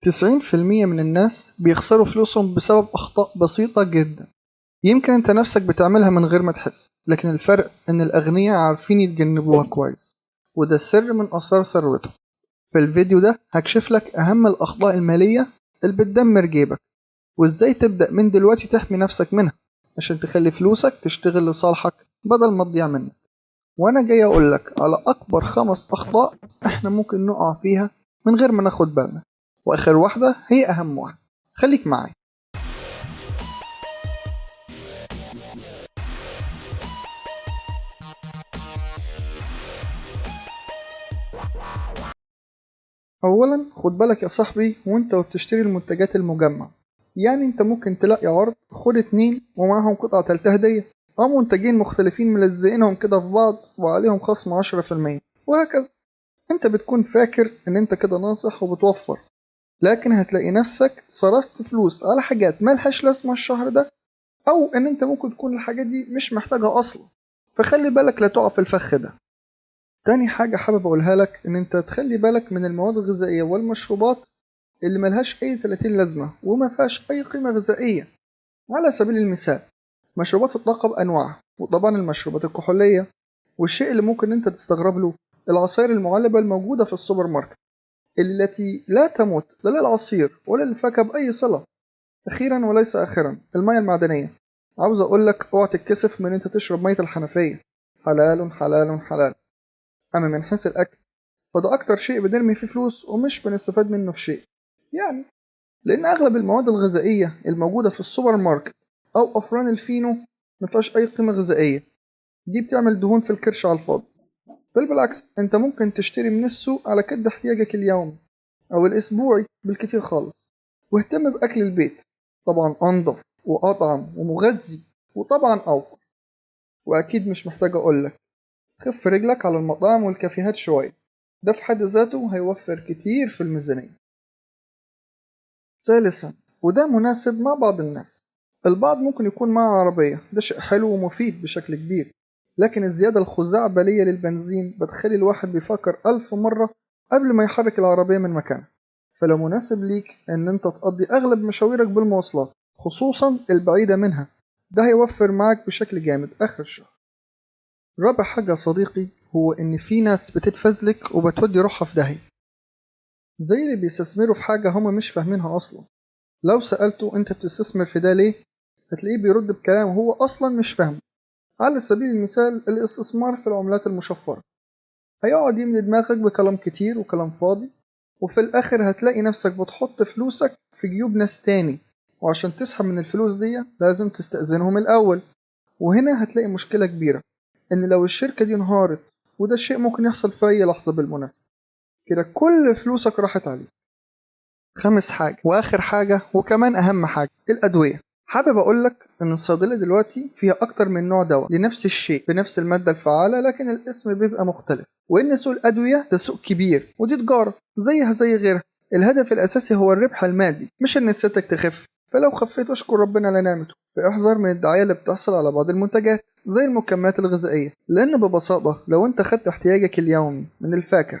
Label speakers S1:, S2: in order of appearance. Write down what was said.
S1: 90% من الناس بيخسروا فلوسهم بسبب أخطاء بسيطة جدا، يمكن أنت نفسك بتعملها من غير ما تحس، لكن الفرق إن الأغنياء عارفين يتجنبوها كويس، وده السر من أسرار ثروتهم. في الفيديو ده هكشف لك أهم الأخطاء المالية اللي بتدمر جيبك، وإزاي تبدأ من دلوقتي تحمي نفسك منها عشان تخلي فلوسك تشتغل لصالحك بدل ما تضيع منك. وأنا جاي أقولك على أكبر 5 أخطاء إحنا ممكن نقع فيها من غير ما ناخد بالنا، وآخر واحدة هي أهم واحدة. خليك معايا. أولا خد بالك يا صاحبي وانت وبتشتري المنتجات المجمع، يعني انت ممكن تلاقي عرض خد 2 ومعهم قطعة تالتة هدية، أو منتجين مختلفين ملزقينهم كده في بعض وعليهم خصم 10% وهكذا. انت بتكون فاكر ان انت كده ناصح وبتوفر، لكن هتلاقي نفسك صرفت فلوس على حاجات مالهاش لازمة الشهر ده، أو ان انت ممكن تكون الحاجات دي مش محتاجها أصلا، فخلي بالك لا تقع في الفخ ده. تاني حاجة حابب أقولها لك إن أنت تخلي بالك من المواد الغذائية والمشروبات اللي ملهاش أي 30 لازمة وما فيهاش أي قيمة غذائية. على سبيل المثال مشروبات الطاقة بأنواعها، وطبعا المشروبات الكحولية، والشيء اللي ممكن أنت تستغرب له العصائر المعلبة الموجودة في السوبر ماركت التي لا تمت لا للعصير ولا للفاكهة بأي صلة. أخيرا وليس آخرا المية المعدنية. عاوز أقول لك اوعى تتكسف من أنت تشرب مية الحنفية، حلال حلال حلال. أما من حيث الأكل فده أكتر شيء بنرمي فيه فلوس ومش بنستفاد منه في شيء، يعني لأن أغلب المواد الغذائية الموجودة في السوبر ماركت أو أفران الفينو مفيهاش أي قيمة غذائية، دي بتعمل دهون في الكرش على الفاضي. بل بالعكس أنت ممكن تشتري من السوق على قد احتياجك اليومي أو الأسبوعي بالكتير خالص، واهتم بأكل البيت، طبعا أنظف وأطعم ومغذي وطبعا أوفر. وأكيد مش محتاج أقولك خف رجلك على المطاعم والكافيهات شوية، ده في حد ذاته هيوفر كتير في الميزانية. ثالثا، وده مناسب مع بعض الناس، البعض ممكن يكون معه عربية، ده شيء حلو ومفيد بشكل كبير، لكن الزيادة الخزعبلية للبنزين بتخلي الواحد بيفكر 1000 مرة قبل ما يحرك العربية من مكانها. فلو مناسب ليك ان انت تقضي اغلب مشاويرك بالمواصلات خصوصا البعيدة منها، ده هيوفر معاك بشكل جامد اخر الشهر. رابع حاجة يا صديقي هو إن في ناس بتتفزلك وبتودي روحها في داهية، زي اللي بيستثمروا في حاجة هما مش فاهمينها أصلا. لو سألته أنت بتستثمر في ده ليه، هتلاقيه بيرد بكلام هو أصلا مش فاهمه. على سبيل المثال الاستثمار في العملات المشفرة، هيقعد يملي دماغك بكلام كتير وكلام فاضي، وفي الآخر هتلاقي نفسك بتحط فلوسك في جيوب ناس تاني، وعشان تسحب من الفلوس دي لازم تستأذنهم الأول. وهنا هتلاقي مشكلة كبيرة، إن لو الشركة دي انهارت، وده الشيء ممكن يحصل في أي لحظة بالمناسبة، كده كل فلوسك راحت عليك. خامس حاجة وآخر حاجة وكمان أهم حاجة، الأدوية. حابب أقولك إن الصيدلية دلوقتي فيها أكتر من نوع دواء لنفس الشيء بنفس المادة الفعالة، لكن الاسم بيبقى مختلف، وإن سوق الأدوية ده سوق كبير ودي تجارة زيها زي غيرها. الهدف الأساسي هو الربح المادي، مش إن ستك تخف، فلو خفيت اشكر ربنا على نعمته. فاحذر من الدعاية اللي بتحصل على بعض المنتجات زي المكملات الغذائية، لأن ببساطة لو أنت خدت احتياجك اليومي من الفاكهة